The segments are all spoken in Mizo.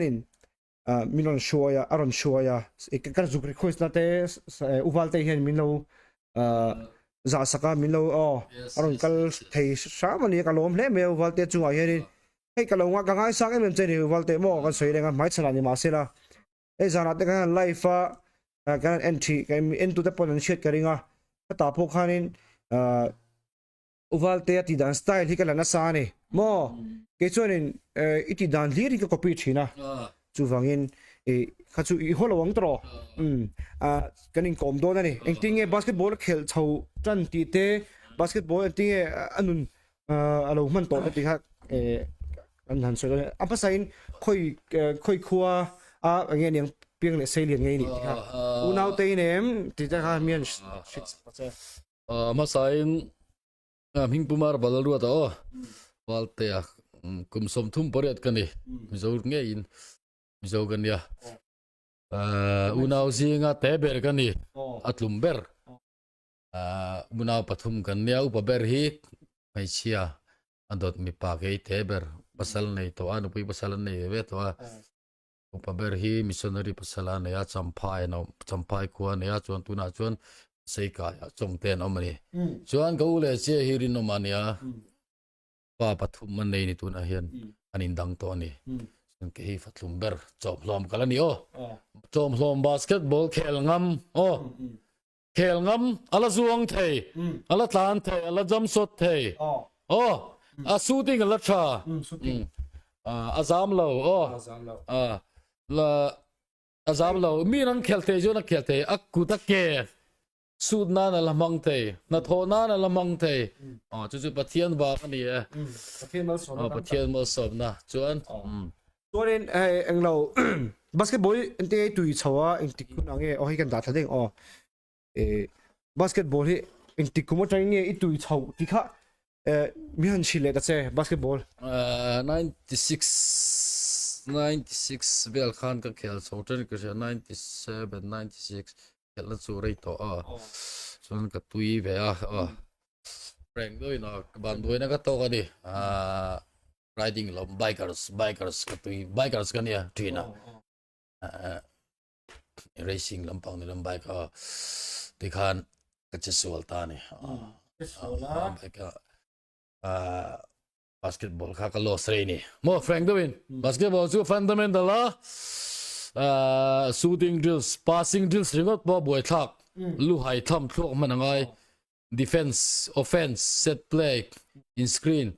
In min rawn hruai a, a rawn hruai a, ka zuk request na te uval te hian min lo zah sak a, min lo aw a rawn kal thei hram a ni a, ka lawm hle mai a uval te chungah hianin hei ka lo ka ngaisang em em che ni uval te maw kan sawi reng a hmaichhanah ni mahsela hei zanah te khan live a kan han en thih kan en tute pawn an hriat ka ring a, hetah pawh khanin Uvaltea tih dan style hi ka la nasa a ni maw? Kei chuanin i tih dan hlir hi ka copy thin a, chuvangin i kha chu i haw lo ang tawh umm kan inkawm dawn a ni. Engtin nge basketball a khelh chho tan tih te, basketball engtin nge a nun a lo hman tawh te tih kha kan han sawi dawn a ni. A hmasain khawi khawi khua a eng nge niang piang leh sei lian ngei nih tih kha unaute in em tih te kha mi han hrilh sak ta che. Hmasain Hmingpumar Balalruata aw Valtea kum 38 ka ni Mizo ngeiin Mizo ka nia unau zinga te ber ka ni a tlum ber unau pathum kan nia upa ber hi hmeichhia a dawt mipa kei te ber pasal nei tawh a nupui pasal an nei ve ve tawh a Upa ber hi missionary pasal a nei a, Champhai an awm, Champhai khua a nei a, chuan tunah chuan Seikaiah Chawngte an awm a ni. Chuan ka u leh chiah hi rinawm a nia, pa pathum an nei ni tunah hian an indang tawh a ni. Chuan kei hi fathlum ber chawmhlawm kal a ni aw. Chawmhlawm basketball khel ngam aw. Khel ngam a la zuang thei, a la tlan thei, a la jump shot thei. Aw, a shooting a la tha. A zam lo aw. La a zam lo. Mi an khel thei chuan a khel thei. A kut a ke shoot nan a la hmang thei. Hnathawh nan a la hmang thei. Aw, chu chu Pathian vang a ni e. Pathian malsawmna. Aw, Pathian malsawmna chuan. Chuanin hei englo basketball hi engti nge tui chho a engtik hun ang nge aw hei kan dah thla deng aw eh basketball hi engtik kum atangin nge i tui chho tih kha eh mi han hrilh leh ta che basketball. 96 96 vel khan ka khel chho ṭan ka hria 97 96 khelhna chu rei tawh a chuan ka tui ve a aw prank deuhin a vanduaina ka tawk a ni ah riding lo bikers bikers ka tui bikers ka nia thin a racing lampang ni lam bike a tikhan ka che sual ta ni bike a basketball kha ka loss rei ni mo frank deuhin basketball chu fundamental a shooting drills passing drills ringawt pawh buai thlak lu hai tham thluak hman angai defense offense set play in screen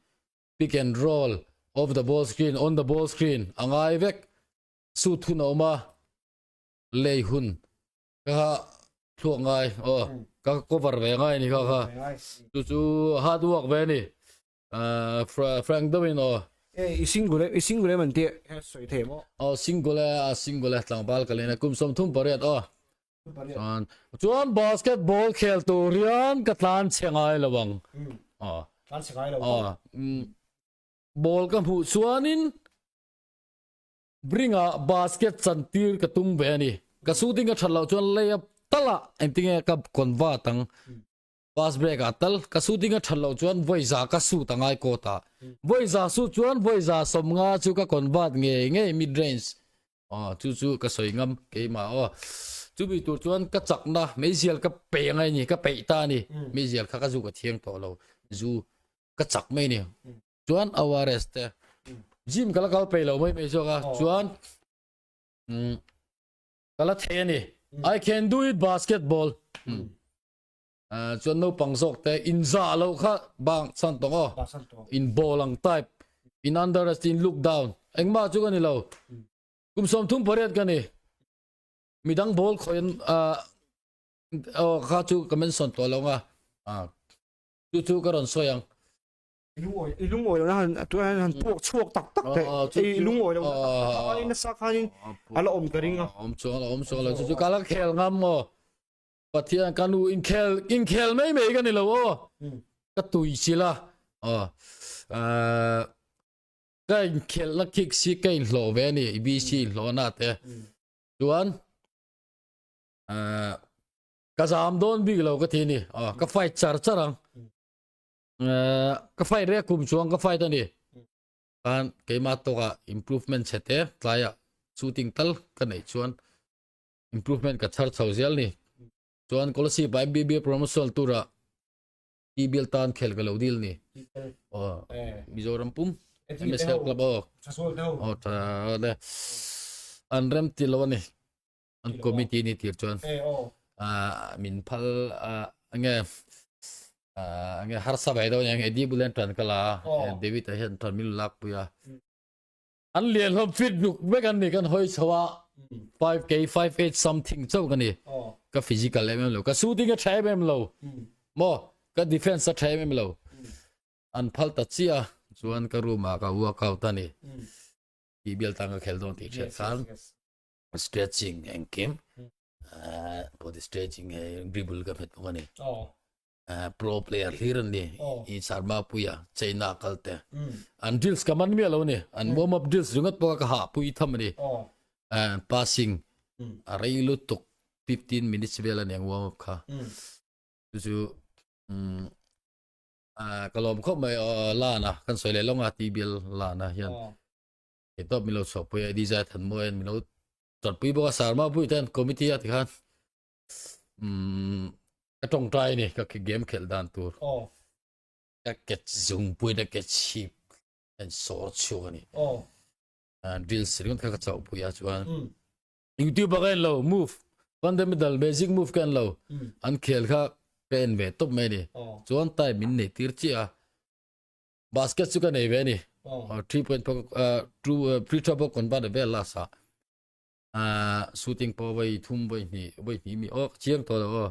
Pick and roll, off the ball screen, on the ball screen a ngai vek. Suit hun a awm a, lei hun ka kha thluak ngai aw ka cover ve ngai a ni kha kha. Chu chu hard work ve a ni. Frank deuhin aw. I single i single em an tih sawi thei maw? Aw single e a single e tlangval ka len a kum 38 aw. Chuan chuan basketball khel tur hian ka tlan chhe ngai lo ang. Aw. Tlan chhe ngai lo. Aw. Ball ka hmuh chuanin bringa basket chan tir ka tum ve a ni. Ka shooting a that loh chuan layup talah engtinge ka convert ang. Pass break ah tal ka shooting a that loh chuan vawiza ka shoot a ngai court ah. Vawiza shoot chuan vawiza 50 chu ka convert ngei ngei mid range. Aw chu chu ka sawi ngam keimah aw chumi tur chuan ka chakna meizial ka pe ngai ni ka peih ta ni meizial kha ka zu ka thiang tawh lo zu ka chak mai ni chuan ORS te gym ka la kal peih lo mai mai zawk a chuan ka la thei ani I can do it basketball chuan naupang zawk te in zah lo kha bang san tawng aw in ball ang type in underestimate in look down engmah chu ka ni lo kum 38 ka ni midang ball khawi aw kha chu ka mention tawh lo nga chu chu ka rawn sawi ang i lungawi lo na han tu han han puak chhuak tak tak te i lungawi lo na nasa khanin ala awm ka ring a awm chuang lo awm chuang lo chu chu ka la khel ngam maw Pathian ka nu inkhel inkhel mai mai ka ni lo aw ka tui chila aw ka inkhel na kick si ka inhlawh ve ani BC inhlawh na te chuan ka zam dawn bik lo ka ti ni aw ka fight char char ang ka fight re kum chuang ka fight ani kan keima toka improvement chhe te tlaiah. Shooting tal ka neih chuan improvement ka chhar chho zel ni. Chuan Kolasib ah MBB promotion tura TBL tan khel ka lo dil ni. Aw Mizoram pum MSL club aw. Aw tha le. An rem ti lo ani. An committee ni tir chuan. Min phal nge nge harsa ve deuh aniang Eddie bulen tan ka la a David a hian tan min lak pui a. An lian hlawm fit nuk vek an ni kan hawi chho a 5k 58 something chauh ka ni ka physical em em lo ka shooting a tha em em lo maw ka defense a tha em em lo an phal ta chiah a chuan ka room ah ka workout a ni tih bial tan ka khel dawn tih hriat khan stretching engkim body stretching hei dribble ka hmet bawk a ni. Pro player hlir an ni i Sharma puia China kal te an drills ka man miah lo ni an warm up drills ringawt pawh ka hah pui tham ani passing a rei lutuk 15 minutes vel ani ang warm up kha chu chu ka lawm khawp mai lana kan sawi leh lawng a TBL lana hian he tawp min lo chhuah pui a DJ than mawi an min lo chawt pui bawk a Sharma pui ten committee a tikhan ka tawngtai ni ka game khelh dan tur ka ke zungpui na ke chhip an sawr chhuak ani drills ringawt kha ka chauh pui a chuan youtube a ka en lo move fundamental basic move ka en lo an khel kha ka en ve tawp mai ni chuan time min nei tir chiah a basket chu ka nei ve ani 3 point two free throw pawh convert vel last ah shooting pawh vai thum vai hnih vai hnih mi aw chiang tawh lo aw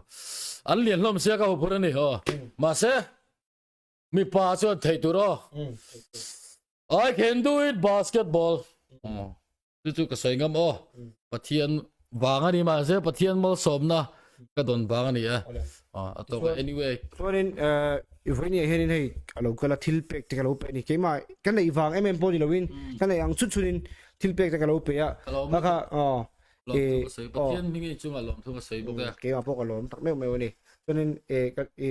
an lian hlawm sia ka hu phur ani aw mahse mipa chuan thei tur aw I can do it basketball chu chu ka sawi ngam aw Pathian vang ani mahse Pathian malsawmna ka dawn vang ani e a tawk anyway chuanin i vawinia hianin hei a lo kal a thil pek te ka lo pe a ni keimah ka neih vang em em pawh ni loin ka neih ang chhun chhunin thil pek te ka lo pe a kha kha aw e Pathian hming i chunga lawm thu ka sawi bawk e keimah pawh ka lawm tak meuh meuh ani chuanin e ka e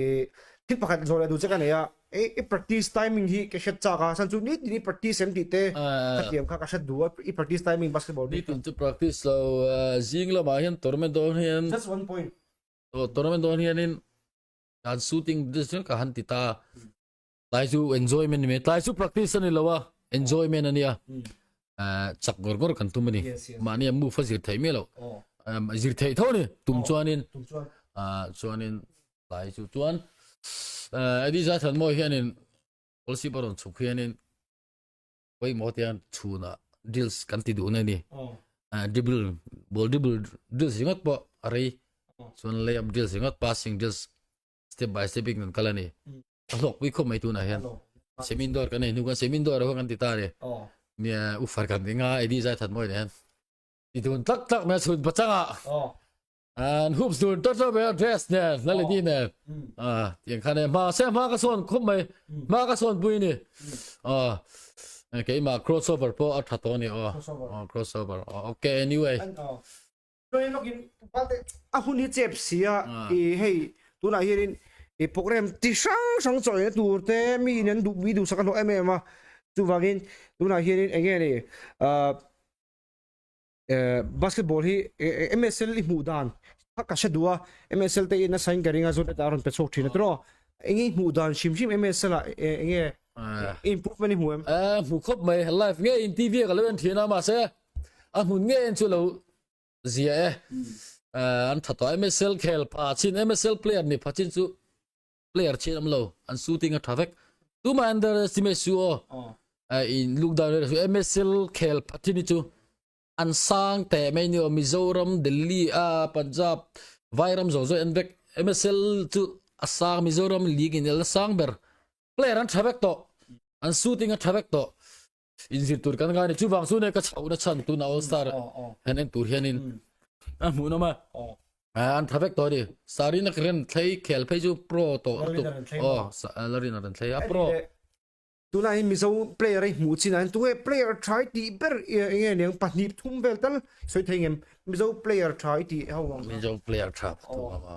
thil pakhat zawh leh duh che ka nei a e i practice timing hi ka hriat chak a chhan chu nitin i practice em tih te khatiang kha ka hriat duh a i practice timing basketball nitin chu practice lo zing lamah hian tournament dawn hian just one point tournament dawn hianin kan shooting ka han ti ta Tlai chu enjoyment ni mai. Tlai chu practice a ni lo a, enjoyment a nia. Chak ngawr ngawr kan tum a ni. Mahni a move a zir theih miah lo. Zir theih tho a ni tum chuanin. Chuanin tlai chu chuan Eddie Zaithanmawi hianin Kawlsip a rawn chhuk hianin pawimawh te hian chhunah drills kan ti duh na a ni. Dribble, ball dribble drills ringawt pawh a rei. Chuan layup drills ringawt, passing drills step by step in kan kal a ni a hlawk pui khawp mai tunah hian semin dawr kan nei hnu kan semin dawr ho kan ti ta ni nia ufar kan ti nga edi zai that mawi ne hian ti dun tak tak mai chhun pachanga an hoops dun tak tak mai dress ne la le di ne a tiang khan e ma se ma ka sawn khawp mai ma ka sawn pui ni a keima crossover pawh a tha tawh ni aw crossover okay anyway Chuan lawkin a hun hi chep si a i hei tunah hianin i program ti hrang hrang chawlhna tur te mi in an duh mi duhsak a hlawh em em a chuvangin tunah hianin eng nge ni ah basketball hi MSL i hmuh dan kha ka hre duh a MSL te in nasa in ka ring a zawt a rawn pe chhuak thin a tiraw eng nge i hmuh dan hrim hrim MSL ah eng nge improvement i hmu em? Hmu khawp mai live nge in TV ah ka lo en thin a mahse a hmun nge en chu lo zia e an tha tawh MSL khel pha chin MSL player ni pha chin chu player chin am lo an shooting a tha vek tuma underestimate su o in look down su MSL khel pha chin chu an sang te mai ni o Mizoram Delhi a Punjab Vairam zo zo en vek MSL chu a sang Mizoram league in el sang ber player an tha vek to an shooting a tha vek to inzir tur kan ngai ni chuvang chu ne ka chhoh na chhan tuna all star han en tur hianin a hmuh nawm a an tha vek tawh ni sarina ka ren thlei khel phei chu pro tawh lutuk aw larin a ren thlei a pro tuna hi mizo player hi hmuh chin ah hian tunge player tha i tih ber enge niang pahnih thum vel tal sawi thei ngem mizo player tha i tih ho ang mizo player tha pathum awm a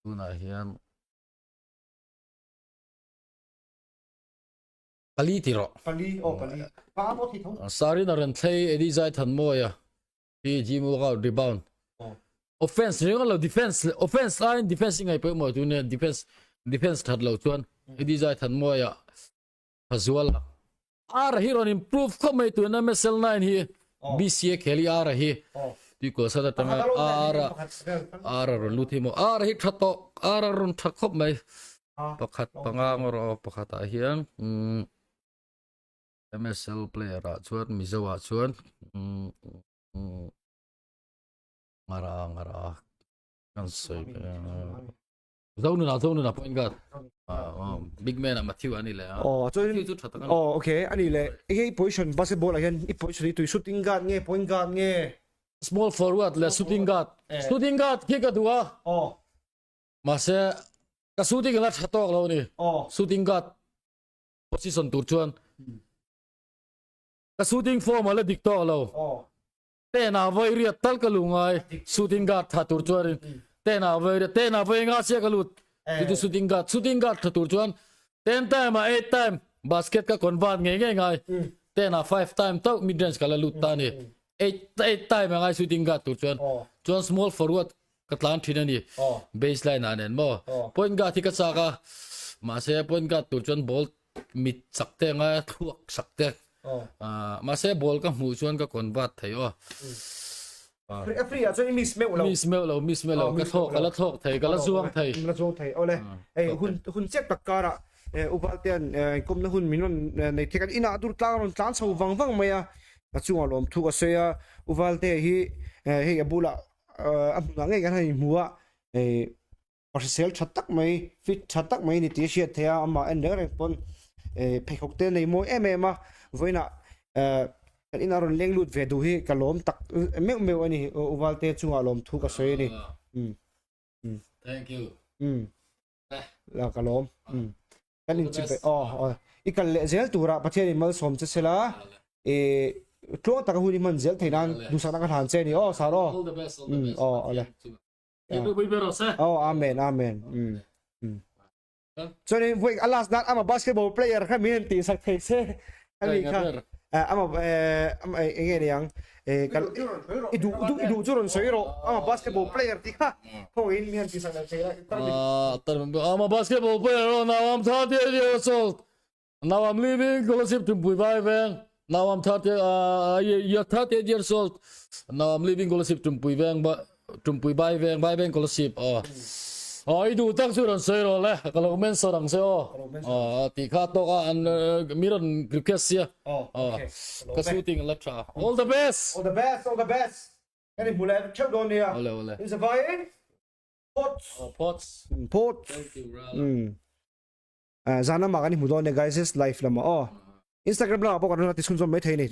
tunah hian. Pali ti rawh. Pali, aw pali. Pa pawh thei tho. Sarin a rawn thlei Eddie Zaithanmawia hi gym workout rebound. Offense ringawt lo defense offense aiin defense i ngaih pawimawh tu nia defense defense that lo chuan Eddie Zaithanmawia Thazual a. Ara hi rawn improve khawp mai tun MSL 9 hi BCA khel hi Ara hi tuikawl sat atanga Ara Ara rawn lut hi maw Ara hi tha tawh Ara rawn tha khawp mai pakhat panga ngawr aw pakhat ah hian umm MSL player ah chuan Mizo ah chuan umm ngara ngara kan sawi Zonuna Zonuna point guard big man ah Matthew ani leh a aw chuan Matthew chu tha tak ani aw okay ani leh hei position basketball ah hian i position hi tui shooting guard nge point guard nge small forward leh shooting guard shooting guard khi ka duh a aw mahse ka shooting la tha tawk lo ani aw shooting guard position tur chuan ka shooting form a la dik tawk lo aw Ten ah vawi riat tal ka lu ngai shooting guard tha tur chuan ten ah vawi riat ten ah vawi nga sia ka lut chu chu shooting guard shooting guard tha tur chuan ten time ah eight time basket ka convert ngei ngei ngai ten ah five time tauh mid range ka la lut ta ani eight eight time a ngai shooting guard tur chuan chuan small forward ka tlan thin ani baseline ah nen maw point guard hi ka chak a mahse point guard tur chuan ball mit chak te anga thluak sak te mahse ball ka hmuh chuan ka convert thei aw free ah chuan i miss meuh lo miss meuh lo miss meuh lo ka thlawk ka la thlawk thei ka la zuang thei la zuang thei awle ei hun hun chep tak karah uval ten kawmna hun min rawn nei thei kan inah dur tlang rawn tlan chho vang vang mai a a chungah lawm thu ka sawi a uval te hi hei a bulah a hmunah ngei kan han inhmu a hei hrisel tha tak mai fit tha tak mai ni tih a hriat theih a amah en reng reng pawn eh pheikhawk te nei mawi em em a vawiinah eh kan inah rawn leng lut ve duh hi ka lawm tak meuh meuh a ni uval te chungah lawm thu ka sawi a ni um um thank you um la ka lawm um kan in chip aw aw i kal leh zel tura pathian in malsawm che sela e tluang taka hun i hman zel thei nan duhsakna ka hlan che ni aw sar aw all the best all the best aw awle aw amen amen um um chuan in voi a last nan ama basketball player kha min ti sak thei se ani kha ama ama enge niang e kal i du du i du chu ron soi ro ama basketball player ti kha khawin mi han ti sak thei la I'm a basketball player oh, now I'm 38 years old now I'm leaving Kolasib to Pui Veng now I'm 30 uh, you're 38 years old now I'm leaving Kolasib to Pui Veng but Tumpui Bai Veng Bai Veng Kolasib aw aw i duh tak chu rawn sawi rawh le ka lo mention ang che aw aw tih kha tawk a an mi rawn request sia aw ka shooting la tha all the best all the best all the best kan in hmu leh theuh dawn nia ole ole in zavaiin pots pots pots thank you brother um zan lamah kan in hmu dawn nia guys live lamah aw instagram lamah pawh kan rawn ti chhunzawm mai thei a ni.